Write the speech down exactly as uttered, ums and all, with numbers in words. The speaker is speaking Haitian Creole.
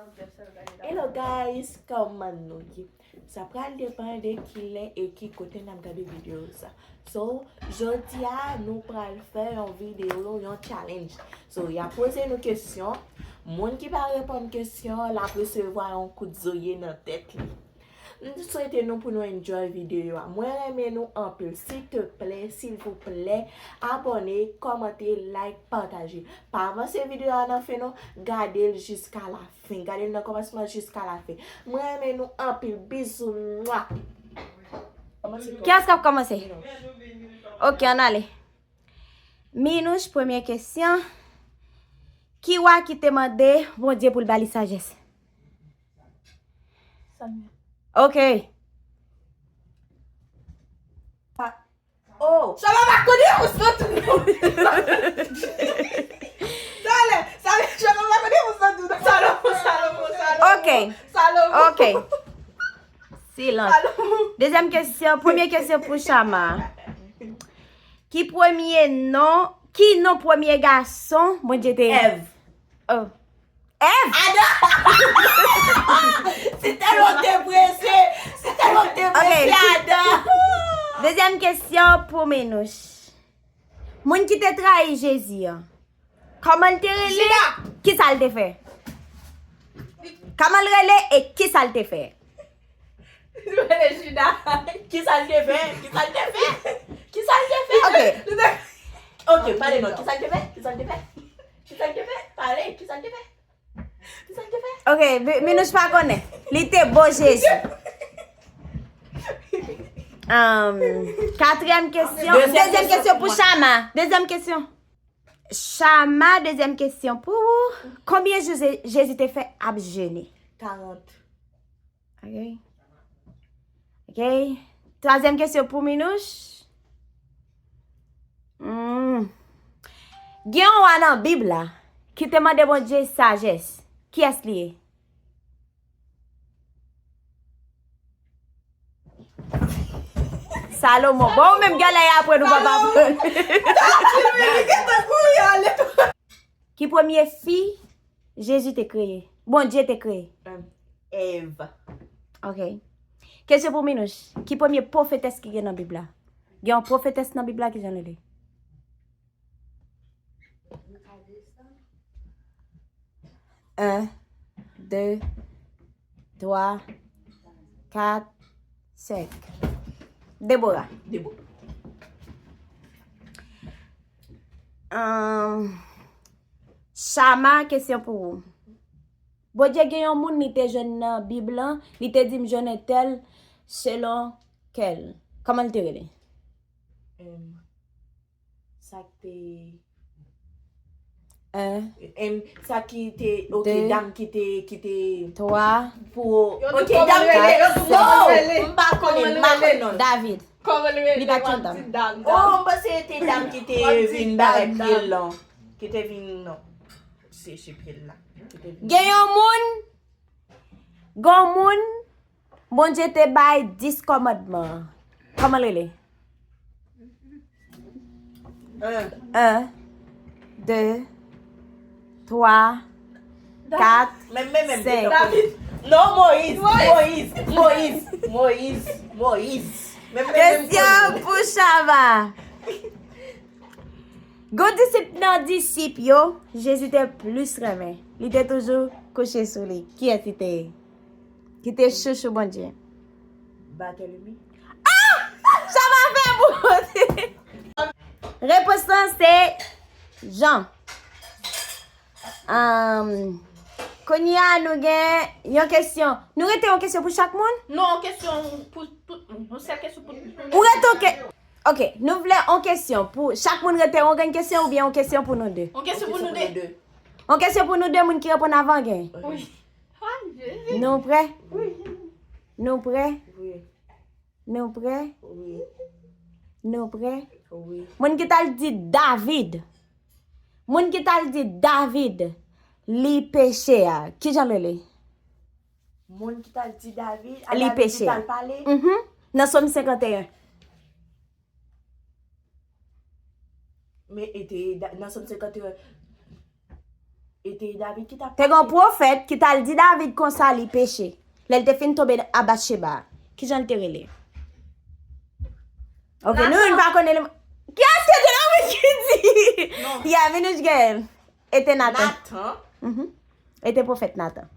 Hello guys, kòman nou ye? Sa pral depann de kilè e ki kote n ap gade videyo sa. So, jodi a nou pral fè yon videyo, yon challenge. So, y ap poze nou kesyon. Moun ki pa reponn kesyon, l ap resevwa yon kout zoye nan tèt li. M swete nou pou nou enjoy videyo a. Mwen renmen nou anpil. Silteplè, silvouplè, abòne, kòmante, like, pataje. Pa avanse videyo a nan fen non, gade l jiska lafen. Gade l nan kòmansman jiska lafen. Mwen renmen nou anpil. Bizou. Mwa. Kiyès k ap kòmanse? Ok, ann ale. Minouch, premye kesyon. Ki wa ki te mande Bondye pou l ba li sajès? Samyèl. Ok. Oh. Chama pa konnen pou sa tou. Talè, sa chama pa konnen pou sa tou. Salomo, Salomo, Salomo. Ok. Salomo. Ok. Silans. Dezyèm kesyon, premye kesyon pou Chama. Ki premye non, ki non premye gason Bondye te? Èv. Oh. Èv? Adan! Si tèlman w te prese, si tèlman w te prese, Adan! Dezyèm kesyon pou Minouch. Moun ki te trayi Jezi an, kòman l te rele? Kisa l te fè? Kòman l rele e kisa l te fè? Nou rele Jida. Kisa l te fè? Kisa l te fè? Kisa l te fè? Ok. Ok, pale non. Kisa l te fè? Kisa l te fè? Kisa l te fè? Pale, kisa l te fè? Kisa l te fè? Ok, Minouch pa konnen. Li te bo Jezi. Um, katriyèm kesyon. Dezyèm kesyon pou Chama. Dezyèm kesyon. Chama, dezyèm kesyon pou ou. Konbyen jou Jezi te fè ap jene? Karant. Ok. Ok. Twazyèm kesyon pou Minouch. Hmm. Gen yon wa nan Bib la ki te mande Bondye sajès. Kiyès li ye? Salomo. Bon, ou menm gèlè apre nou pa pa pran. Ki premye fi Jezi te kreye? Bondye te kreye. Èv. Ok. Kesyon pou Minouch. Ki premye pwofetès ki gen nan Bib la? Gen yon pwofetès nan Bib la ki jan li ye? En, de, twa, kat, senk. Debora. Debo. Ahn, Chama, kesyon pou ou. Bondye gen yon moun li te jwenn nan Bib lan, li te di m jwenn entèl selon kè l. Kòman l te rele? Em, sa ki te En, em, sa ki te, ok, De. Dam ki te, ki te Twa. Pou, Yo tou ok, kòman Dam l rele, yo tou kòman l rele. Non, m pa konnen, m pa konnen non. David. Kòman l rele? Li pa t yon dam. Dam, Oh, dam. M panse se te Dam ki te Mwen di vin Dam, bagay pye Dam. l lan. Ki te vin, non. Se, se pye l la. Ki te vin. Gen yon moun, gon moun, Bondye te bay dis kòmandman. Kòman l rele? En. En, de, twa, kat, Men, men, men, senk. David. Non, Moyiz. Moyiz. Moyiz. Moyiz. Moyiz. Men, men, men, Kesyon pou Chama. Gon disip nan disip yo, Jezi te plis renmen. Li te toujou kouche sou li. Kiyès li te ye? Ki te chouchou Bondye? Batèlemi. Sa pa fè pou Bondye. Repons lan se Jan. Ahn, kounye a nou gen yon kesyon. Nou rete yon kesyon pou chak moun? Non, kesyon pou, pou, yon sèl kesyon pou. Ou rete yon ke-, ok, nou vle yon kesyon pou chak moun rete yon grenn kesyon oubyen yon kesyon pou nou de? Yon kesyon pou nou de. Yon kesyon pou nou de, moun ki reponn avan gen. Wi. Ay, Jezi. Nou prè? Wi. Nou prè? Wi. Nou prè? Wi. Nou prè? Wi. Moun ki t al di David. Moun ki t al di David li peche a. Kijan l rele? Moun ki t al di David, Li David peche. Ki t al pale. Mhm. Nan Sòm senkanteyen. Men e te da- nan Sòm senkanteyen. E te David ki t ap Te gen yon pwofèt ki t al di David konsa li peche. Lè l te fin tonbe a Batcheba. Kijan l te rele? Ok, nou youn pa konnen li. Kiyès ki te nan ki di? Non. Ya, Minouch Gaël. E te Natan. Natan. Mhm. E te pwofèt Natan.